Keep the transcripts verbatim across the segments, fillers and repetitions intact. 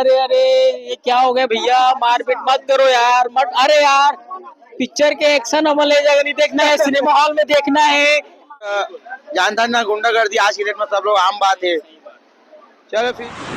अरे, अरे, ये क्या हो गया भैया? मारपीट मत करो यार, मत। अरे यार, पिक्चर के एक्शन हमन ले जगह नहीं देखना है, सिनेमा हॉल में देखना है। जानता ना, गुंडागर्दी आज की डेट में सब लोग आम बात है। चलो फिर।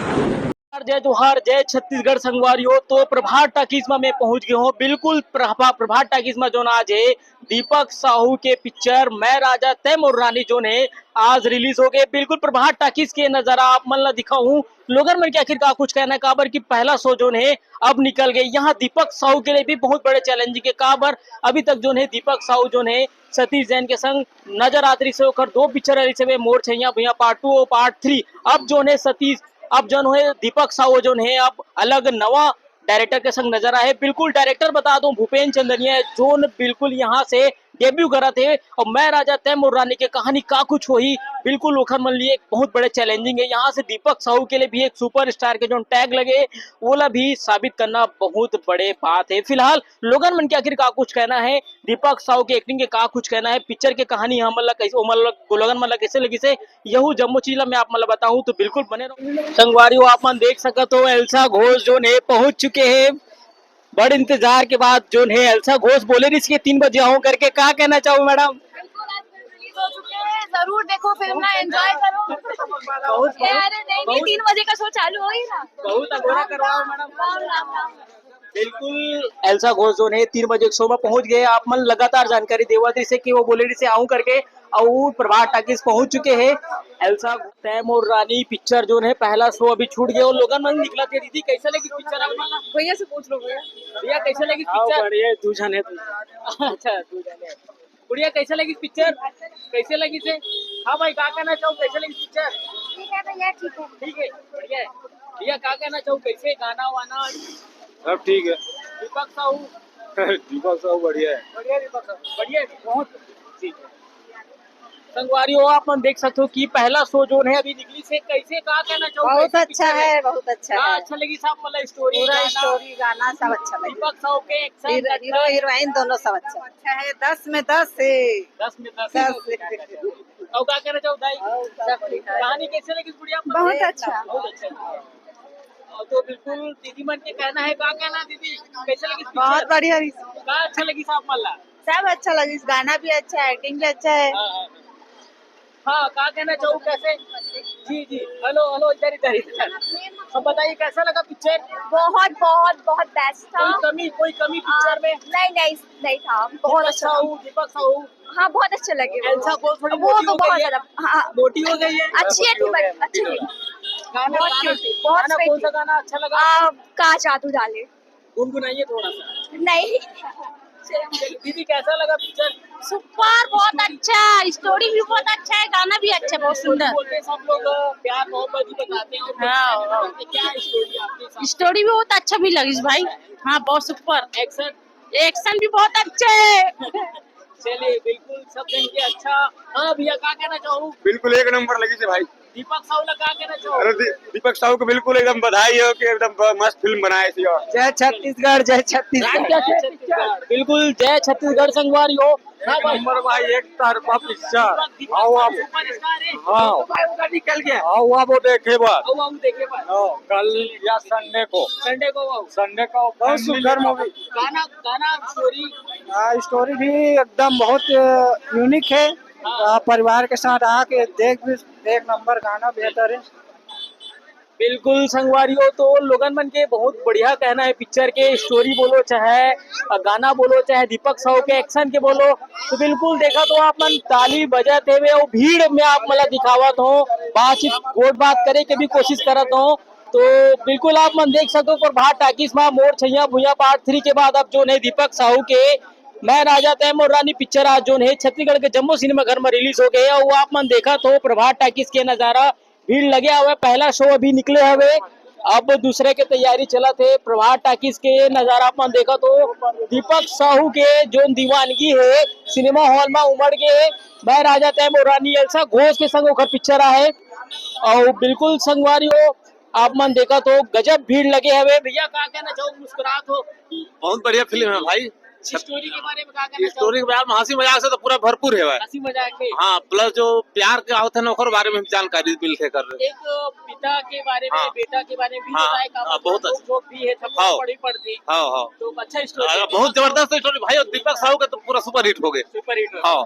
जय जोहार, जय छत्तीसगढ़ संगवारी हो। तो प्रभात टाकीज में मैं पहुंच गया हूँ, बिल्कुल प्रभा-, प्रभात टाकीज में जोन आज है दीपक साहू के पिक्चर मैं राजा तै मोर रानी जोन है आज रिलीज हो गए। बिल्कुल प्रभात टाकीज के नजारा आप मन ला दिखाऊं, लोगन मन के आखिर का कुछ कहना है, काबर कि पहला शो जोन है अब निकल गए। यहाँ दीपक साहू के लिए भी बहुत बड़े चैलेंजिंग है, काबर अभी तक जोन है दीपक साहू जोन है सतीश जैन के संग नजर आत रहिस हे, ओकर दो पिक्चर रहिस हे, मोर छैया भुइयां पार्ट टू और पार्ट थ्री। अब जोन है सतीश, अब जोन है दीपक साहू जोन है अब अलग नवा डायरेक्टर के संग नजर आए। बिल्कुल डायरेक्टर बता दूं भूपेन चंदनिया है, जोन बिल्कुल यहाँ से डेब्यू करत हे और मैं राजा तै मोर रानी के कहानी का कुछ होही, बिल्कुल ओखर मन लिए एक बहुत बड़े चैलेंजिंग है। यहाँ से दीपक साहू के लिए भी एक सुपरस्टार के जोन टैग लगे, ओला भी साबित करना बहुत बड़े बात है। फिलहाल लोगन मन के आखिर का कुछ कहना है, दीपक साहू के एक्टिंग के का कुछ कहना है, पिक्चर के कहानी हमन ला कैसे, ओमन ला, लोगन मन ला कैसे लगिस हे, यहू जम्मो चीज ला मैं आप मन ला बताऊं, तो बिल्कुल बने रहो। संगवारी हो, आप मन देख सकत हो, एल्सा घोष जोन है पहुंच चुके हैं। बड़ इंतजार के बाद जोन है एल्सा घोष बोले रहिस के तीन बजे आऊं करके, का कहना चाहो मैडम? बिल्कुल, आज रिलीज हो चुके हैं, जरूर देखो फिल्म ना, एंजॉय करो। बहुत, ये, बहुत, अरे नहीं, नहीं, बहुत। तीन बजे का शो चालू हो ही रहा। बहुत अघोरा करवाओ मैडम। राम, राम, राम। बिल्कुल, एल्सा घोष जोन है तीन बजे के शो में पहुंच गए। आप मन लगातार जानकारी देवत रहिस हे कि वो बोले रहिस हे आऊं करके, और प्रभात टाकीज पहुंच चुके हैं। एल्सा तै मोर रानी पिक्चर जोन है पहला शो अभी छूट गया, और लोगन मन निकलत हे। दीदी, कैसे लगिस पिक्चर आप मन ला? भैया से पूछ लो भैया। भैया, कैसे लगिस हाँ, पिक्चर? बढ़िया है, दू झन है तो। अच्छा, दू झन है। गुड़िया, कैसे लगिस पिक्चर? कैसे लगिस हे? हाँ भाई, का कहना चाहो, कैसे लगिस पिक्चर? ठीक है भैया, ठीक है। ठीक है, बढ़िया है। भैया, का कहना चाहो, कैसे गाना वाना? सब ठीक है। दीपक साहू? दीपक साहू बढ़िया है। बढ़िया दीपक साहू, बढ़िया है, बहुत। ठीक है। संगवारी हो, आप मन देख सकते हो कि पहला शो जोन है अभी निकलिस हे, कैसे, का कहना चाहो, बहुत कैसे अच्छा पिक्चर है? है, बहुत अच्छा का है। अच्छा लगिस आप मन ला स्टोरी, पूरा गाना? स्टोरी, गाना सब अच्छा लगिस। दीपक साहू के एक्शन, हीरो, हीरो, हीरोइन दोनों सब अच्छा। अच्छा है, दस में दस है। दस में दस है। दस। और का कहना चाहो दाई? और सब ठीक है। कहानी कैसे लगिस गुड़िया आप मन ला? बहुत अच्छा। बहुत अच्छा। और तो बिल्कुल दीदी मन के कहना है, का कहना दीदी? कैसे लगिस पिक्चर? बहुत बढ़िया लगिस। का अच्छा लगिस आप मन ला? सब अच्छा लगिस, गाना भी अच्छा है, एक्टिंग भी अच्छा है। हाँ, हाँ, हाँ। हाँ, का कहना चाहो, कैसे? जी, जी, हेलो, हेलो, इधर, इधर, इधर। अब बताइए, कैसा लगा पिक्चर? बहुत, बहुत, बहुत बेस्ट था। कोई कमी, कोई कमी पिक्चर में? नहीं, नहीं, नहीं था, बहुत दीपक अच्छा था। साहू, दीपक साहू। हाँ, बहुत अच्छे लगे वो। एल्सा को थोड़ी वो मोटी तो हो गई बहुत है। ज्यादा, हाँ। मोटी हो गई है। अच्छी है, अच्छी थी। गाना, बहुत गाना, cute थी, बहुत गाना, sweet कौन सा थी। गाना अच्छा लगा? आ, का जादू डाले। गुनगुनाइए थोड़ा सा। नहीं। चलिए, दीदी, कैसा लगा पिक्चर? सुपर, बहुत अच्छा, स्टोरी भी बहुत अच्छा है, गाना भी अच्छा है, बहुत सुंदर। बोलते हैं सब लोग, प्यार मोहब्बत ही बताते हैं, और हाँ, हाँ। क्या स्टोरी आपके साथ? स्टोरी भी बहुत अच्छा भी लगिस भाई। हाँ, बहुत सुपर। एक्शन? एक्शन भी बहुत अच्छा है। चलिए, बिल्कुल सब जन के अच्छा। हाँ भैया, का कहना चाहो? बिल्कुल एक नंबर लगिस हे भाई। दीपक साहू ला का कहना चाहो? अरे दी-, दीपक साहू को बिल्कुल एकदम बधाई हो कि एकदम ब-, मस्त फिल्म बनाए थे। और जय छत्तीसगढ़, जय छत्तीसगढ़। जय छत्तीसगढ़। बिल्कुल, जय छत्तीसगढ़ संगवारी हो। हाँ भाई। नंबर भाई, एक तरफा पिक्चर। दीपक साहू आओ आप। सुपरस्टार है। हाँ। तो भाई उधर निकल गया। आओ आप वो देखे बात। आओ, आओ देखे बात। हाँ, कल या संडे को। संडे को आओ। संडे को बहुत सुंदर मूवी। गाना, गाना, स्टोरी। हाँ, स्टोरी भी एकदम बहुत यूनिक है। हाँ। आ, परिवार के साथ आके देख भी, एक नंबर गाना बेहतर है। बिल्कुल संगवारी हो, तो लोगन मन के बहुत बढ़िया कहना है पिक्चर के, स्टोरी बोलो चाहे गाना बोलो चाहे दीपक साहू के एक्शन के बोलो, तो बिल्कुल देखा तो आप मन ताली बजाते हुए और भीड़ में आप मन ला दिखावत हो, बातचीत गोठ बात करे के भी कोशिश करत हो। तो बिल्कुल आप मन देख सकते हो प्रभात टाकीज मा मोर छैया भुइया पार्ट थ्री के बाद अब जोन है दीपक साहू के मैं राजा तै मोर रानी पिक्चर आज जोन है छत्तीसगढ़ के जम्मो सिनेमा घर में रिलीज हो गए। और आप मन देखत हो प्रभात टाकीज के नजारा, भीड़ लगे हवे, पहला शो अभी निकले हवे, अब दूसरे के तैयारी चलत हे। प्रभात टाकीज के नजारा आप मन देखत हो, दीपक साहू के जोन दीवानगी है सिनेमा हॉल में उमड़ गए हे। मैं राजा तै मोर रानी एल्सा घोष के संग ओखर पिक्चर आहे। और बिल्कुल संगवारी हो, आप मन देखत हो गजब भीड़ लगे हवे। भैया का कहना चाहो, मुस्कुरात हो? बहुत बढ़िया फिल्म है भाई। स्टोरी के बारे में का कहना चाहोगे? स्टोरी के बारे में हंसी मजाक से तो पूरा भरपूर है भाई। हंसी मजाक है। हाँ, प्लस जो प्यार के होथे ना, ओकर बारे में जानकारी मिलथे कर। एक पिता के बारे में, हाँ। बेटा के बारे में भी हाँ, बताए का, हाँ, मतलब, बहुत अच्छा। जो भी है, सब हाँ। पढ़ी पढ़ती। हाँ, हाँ। तो अच्छा स्टोरी हाँ, है। बहुत जबरदस्त स्टोरी भाई, और दीपक साहू का तो पूरा सुपर हिट हो गए। सुपर हिट हो गए। हाँ।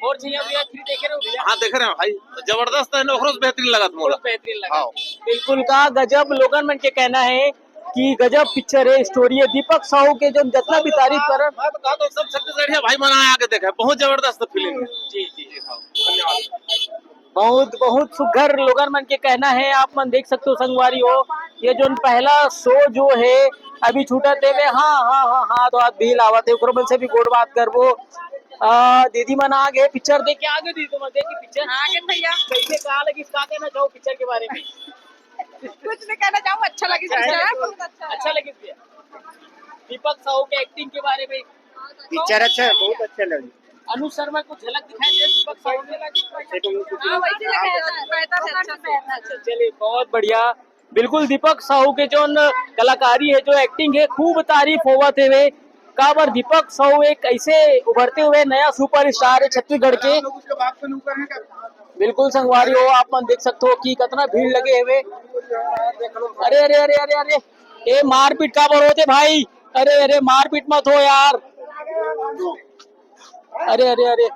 मोर छैया भैया थ्री देखे रहे हो भैया? हाँ, देखे रहे हैं भाई, जबरदस्त है ना, ओकरो से बेहतरीन लगा मोला। बेहतरीन लगा। हाँ। बिल्कुल का गजब लोगन मन के कहना है कि गजब पिक्चर है, स्टोरी है। दीपक साहू के जो जितना भी तारीफ करन, मैं तो कहता हूँ, सब छत्तीसगढ़िया भाई मन आके देखे, बहुत जबरदस्त फिल्म है। जी, जी, जी, हाँ। धन्यवाद। बहुत, बहुत सुघर लोगन मन के कहना है, आप मन देख सकते हो संगवारी हो, ये जो पहला शो जो है अभी छूटत है, हाँ, हाँ, हाँ, हाँ, तो आज भी लावत है, ओकरो मन से भी गोठ बात करबो। आ, दीदी मन आ गए, पिक्चर देख के आ गए दीदी, तुम देख के पिक्चर? हाँ, आगे भैया। कैसे, का लगिस, का कहना चाहो पिक्चर के बारे में? कुछ नहीं कहना चाहूँ, अच्छा लगिस पिक्चर, बहुत अच्छा। अच्छा लगिस भैया। दीपक साहू के एक्टिंग के बारे में? पिक्चर अच्छा है, बहुत अच्छा लगा। अनुज शर्मा को झलक दिखाई दे दीपक साहू में? हाँ, वैसे लगा है, बेहतर है, अच्छा से। अच्छा, चलिए, बहुत बढ़िया। बिल्कुल, दीपक साहू के जो न कलाकारी है, जो एक्टिंग है, खूब तारीफ होवत हेवे। काबर दीपक साहू एक ऐसे उभरते हुए नया सुपरस्टार है छत्तीसगढ़ के। बिल्कुल संगवारी हो, आप मन देख सकते हो कि कितना भीड़ लगे हुए। अरे, अरे, अरे, अरे, अरे, ए मारपीट काबर होते भाई? अरे, अरे, मारपीट मत हो यार। अरे, अरे, अरे,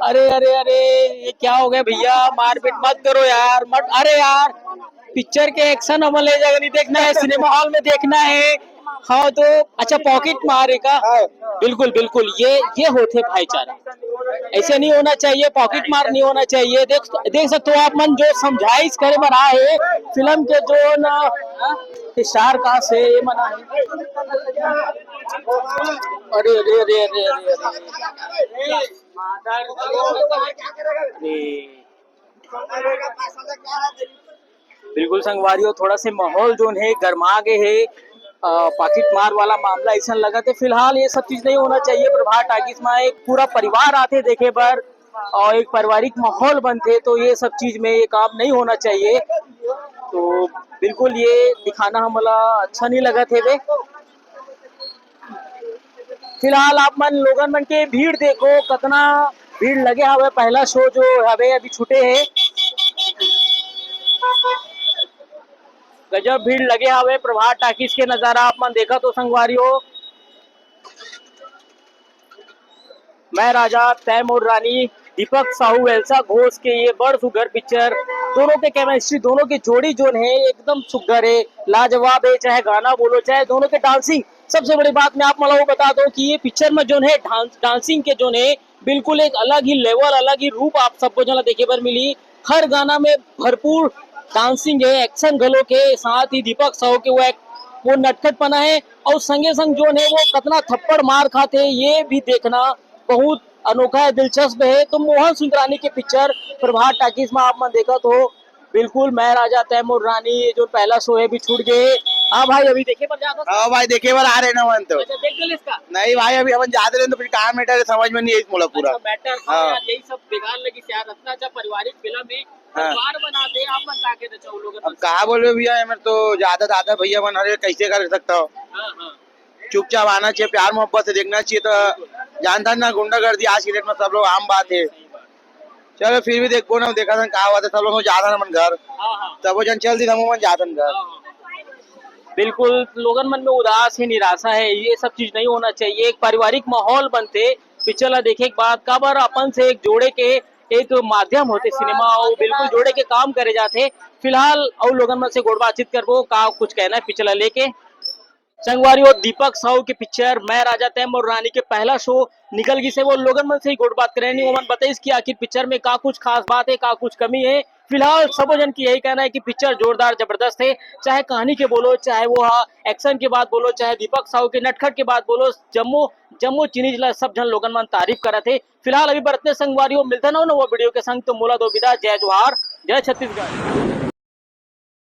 अरे, अरे, अरे, ये क्या हो गया भैया? मारपीट मत करो यार, मत। अरे यार, पिक्चर के एक्शन हमन ले जगह नहीं देखना है, सिनेमा हॉल में देखना है। हाँ तो अच्छा, पॉकेट मार है का? हाँ। बिल्कुल, बिल्कुल, ये ये होथे भाईचारा। ऐसे नहीं होना चाहिए, पॉकेट मार नहीं होना चाहिए। देख देख सकते हो आप मन जो समझाइश करे बर आए हे, फिल्म के जो ना स्टार कास्ट है ये मन आए। अरे, अरे, अरे, अरे, अरे, अरे। अरे। बिल्कुल संगवारी हो, थोड़ा से माहौल जोन हे गरमा गे हे। अ, पाकिट मार वाला मामला ऐसा लगत हे। फिलहाल ये सब चीज नहीं होना चाहिए। प्रभात टाकीज में एक पूरा परिवार आथे देखे बर और एक पारिवारिक माहौल बनथे, तो ये सब चीज में ये काम नहीं होना चाहिए। तो बिल्कुल ये दिखाना हमला अच्छा नहीं लगत हेवे। फिलहाल आप मन लोगन मन के भीड़ देखो, कतना भीड़ लगे हवे। पहला शो जो हवे अभी छूटे हे, गजब भीड़ लगे हवे। प्रभात टाकीज के नजारा आप मन देखत हो संगवारी हो। मैं राजा तै मोर रानी, दीपक साहू एल्सा घोष के ये बड़ सुघर पिक्चर। दोनों के केमिस्ट्री, दोनों की जोड़ी जोन हे एकदम सुघर हे, लाजवाब हे। चाहे गाना बोलो, चाहे दोनों के डांसिंग, सबसे बड़ी बात मैं आप मन ला वो बता दो कि ये पिक्चर में जोन हे डांस, डांसिंग के जोन हे बिल्कुल एक अलग ही लेवल, अलग ही रूप आप सबो झन ला देखे बर मिली। हर गाना में भरपूर डांसिंग हे, एक्शन घलो के, साथ ही दीपक साहू के वो एक, वो नटखटपना हे और संगे संग जोन हे वो कतना थप्पड़ मार खाथे, ये भी देखना बहुत अनोखा हे, दिलचस्प हे। तो मोहन सुंदरानी के पिक्चर प्रभात टाकीज में आप मन देखत हो, बिल्कुल मैं राजा तै मोर रानी, ये जो पहला शो हे अभी छूट गे हे। हाँ भाई, अभी देखे बर जात हस? हाँ भाई, देखे बर आ रहे ना मन तो। अच्छा, देख डलिस का? नहीं भाई, अभी हमन जात रहे तो फिर कहाँ मैटर हे, समझ में नहीं आई मोला पूरा। अच्छा, मैटर हाँ। यार, यही सब बेकार लगिस यार, इतना अच्छा पारिवारिक फिल्म हे, हाँ। परिवार बना दे, आप मन का कहना चाहो लोगन अब मन से? कहा बोले भैया, मैं तो ज्यादा दादा भैया मन हरे कैसे कर सकता हो? हाँ, हाँ। चुपचाप आना चाहिए, प्यार मोहब्बत से देखना चाहिए। तो जानता ना, गुंडागर्दी आज की डेट में सब लोग आम बात है। चलो फिर भी देखो ना, देखा था का बात है, सब लोग जाता ना मन घर, हाँ, हाँ। तब वो जन चल दी था, मन जाता ना घर। हाँ, हाँ। बिल्कुल, लोगन मन में उदास हे, निराशा हे, ये सब चीज नहीं होना चाहिए। एक पारिवारिक माहौल बनथे, पिक्चर ला देखे के बाद काबर अपन से एक जोड़े के एक माध्यम होथे सिनेमा, अउ बिल्कुल जोड़े के काम करे जाथे। फिलहाल अउ लोगन मन से गोठ बातचीत करबो, का कुछ कहना हे पिक्चर ला लेके। संगवारी हो, दीपक साहू के पिक्चर मैं राजा तै मोर रानी के पहला शो निकल गिस हे, वो लोगन मन से ही गोठ बात करे, नहीं ओमन बताइस कि आखिर पिक्चर में का कुछ खास बात हे, का कुछ कमी हे। फिलहाल सबो जन के यही कहना हे कि पिक्चर जोरदार जबरदस्त हे, चाहे कहानी के बोलो, चाहे वो हा एक्शन के बात बोलो, चाहे दीपक साहू के नटखट के बात बोलो, जम्मो जम्मो चीज ला सब झन लोगन मन तारीफ करत हे। फिलहाल अभी बरतने संगवारी हो, मिलते ना, ना वो वीडियो के संग, तो मोला दो विदा, जय जोहार, जय छत्तीसगढ़।